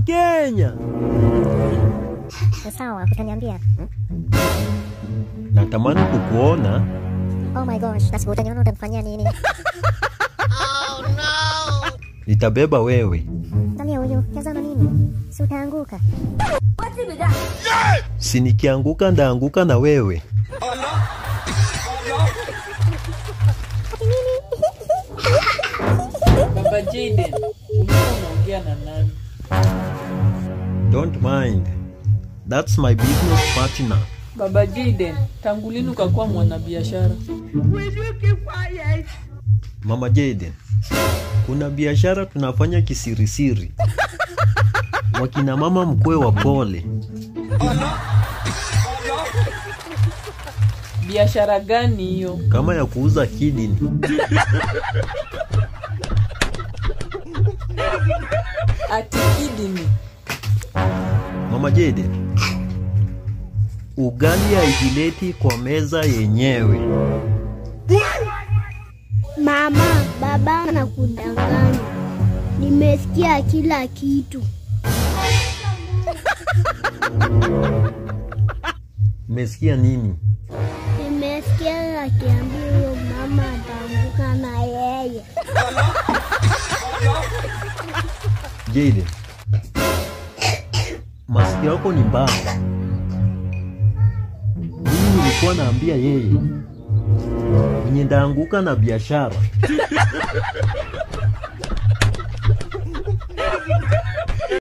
Mkenya. Sawa, utaniambia. Natamani kukuona. Oh my gosh, sasa utaniona utanifanyia nini? Oh no. Nitabeba wewe. Angalia huyu, tazama mimi. Si utaanguka. Si nikianguka ndaanguka na wewe. Ati nini? Baba Jaden, ulikuwa unaongea na nani? Don't mind. That's my business partner. Baba Jaden, tangu lini ukakuwa mwanabiashara? Mama Jaden, kuna biashara tunafanya kisirisiri. Wakina mama mkwe wa pole. Biashara gani hiyo? Kama ya kuuza kidney. Ati kidney? Mama Jaden, ugali haijileti kwa meza yenyewe. Mama, baba anakudanganya. Nimesikia kila kitu. Umesikia nini? Nimesikia akiambia huyo mama ataanguka na yeye. Jaden, masikio yako ni mbaya. Mimi nilikuwa naambia yeye mwenye ndaanguka na biashara.